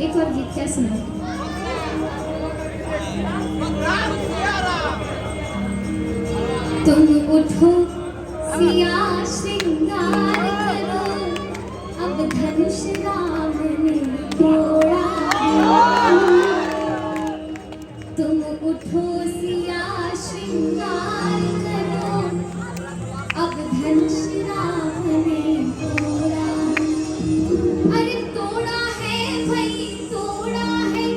एक और गीत क्या सुनाऊं? तुम उठो सिया श्रृंगार करो, अब धनुष राम ने तोड़ा। तुम उठो सिया श्रृंगार करो, अब धनुष राम ने तोड़ा। अरे तोड़ा है भाई तोड़ा है,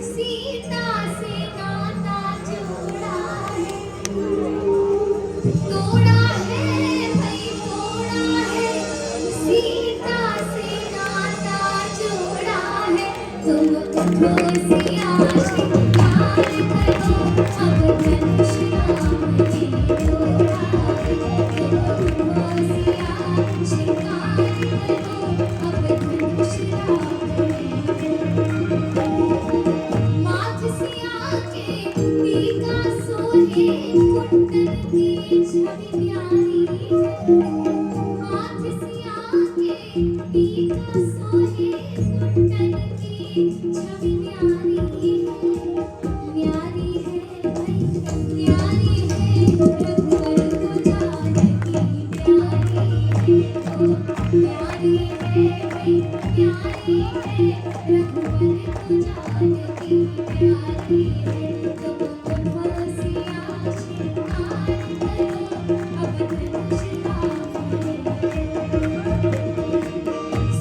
सीता से नाता जोड़ा है। तोड़ा है भाई तोड़ा है, सीता से नाता जोड़ा है। तुम उठो सिया श्रृंगार करो, अब धनुष राम ने तोड़ा है। तुम उठो सिया श्रृंगार करो, अब धनुष राम ने तोड़ा। माथ सिया के टीका सोहे, कुंडल की छवि प्यारी है। माथ सिया के टीका सोहे, कुंडल की छवि प्यारी है। न्यारी है भाई न्यारी है, रघुवर को जानकी प्यारी है। ओ प्यारी है भाई प्यारी है, रघुवर को जानकी प्यारी है। तुम उठो सिया श्रृंगार करो, अब धनुष राम ने।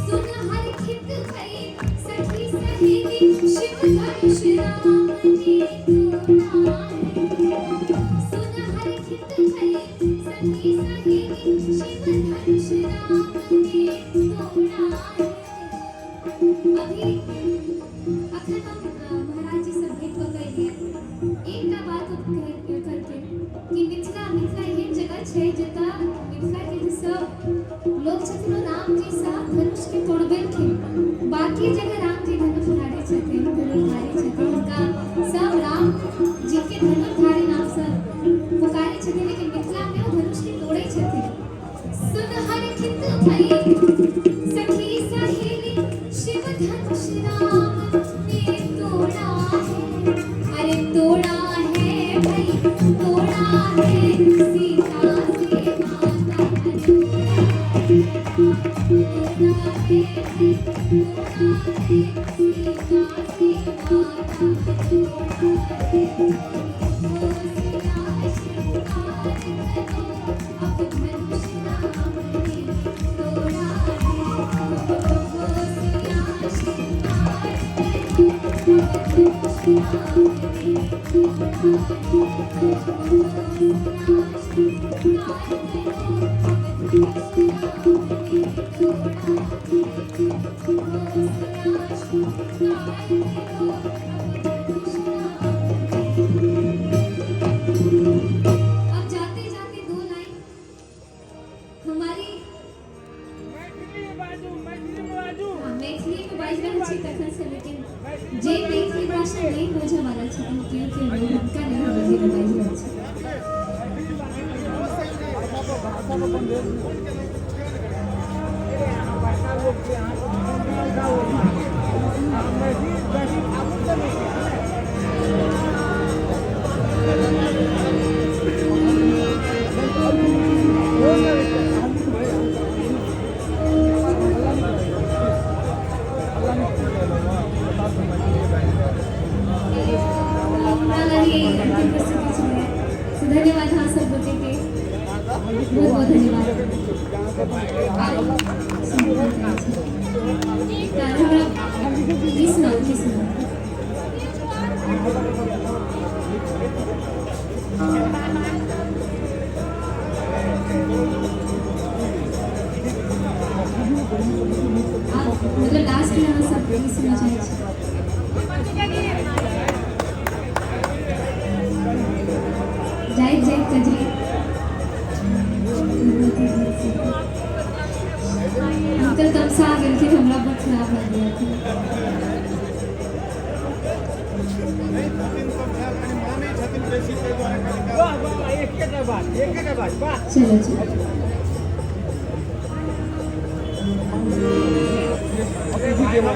सुन हरखित भई सखी सहेली, शिव धनुष राम ने तोड़ा है। सुन हरखित भई सखी सहेली, शिव धनुष राम ने तोड़ा है। अभी अखन हम महाराज जी सब भेंट कऽ के एलियै। एकटा बात करके कि मिथिला मिथिला एहन जगह छै जतऽ मिथिला के जे सब लोग छथिन ओ राम जी सँ धनुष के तोड़बेलखिन। बाकी जगह राम जी धनुषधारी छथिन, धनुर्धारी छथिन, हुनका सब राम जी के धनुर्धारी नाम सँ पुकारै छथिन, लेकिन मिथिला में ओ धनुष के तोड़ै छथिन। सुन हरखित भई सखी सहेली, शिव धनुष राम ने तोड़ा है। अरे तोड़ा है भाई तोड़ा है, सीता से नाता जोड़ा है। तोड़ा है भाई तोड़ा है, सीता से नाता जोड़ा है। उठो सिया श्रृंगार करो, अब धनुष राम ने तोड़ा है। तुम उठो सिया श्रृंगार करो, अब धनुष राम ने तोड़ा है। तुम उठो सिया श्रृंगार करो, अब धनुष राम ने तोड़ा है। तुम उठो सिया श्रृंगार करो, अब धनुष राम ने। अब जाते जाते दो लाइन हमारी। मैथिली बाजू, मैथिली बाजू। हाँ, मैथिली में बाजि रहल छी तखन से, लेकिन जे मैथिली भाषा नहीं बुझे वाला छथिन केओ केओ लोग, हुनका लेल हम हिन्दी में बाजि रहल छी। बड़का लोग के अहाँ बड़का लोग मैथिली मैथिली आबू तऽ नहि छै। हमरा लगे अंतिम प्रस्तुति छलै, तो धन्यवाद अहाँ सब गोटे के, बहुत बहुत धन्यवाद। तऽ हमरा की सुनाउ, की सुनाउ? आब मतलब लास्ट में अहाँ सब की सुनऽ चाहै छी? जाइत जाइत कजरी अंकल तमसा गेलखिन, हमरा बड़ खराब लगलै। नहि छथिन सब कनि मानै छथिन बेसी, ताहि दुआरे कनि। वाह वाह, एकेटा बात, एकेटा बात, वाह। चलो चलो। अतिथि देवो।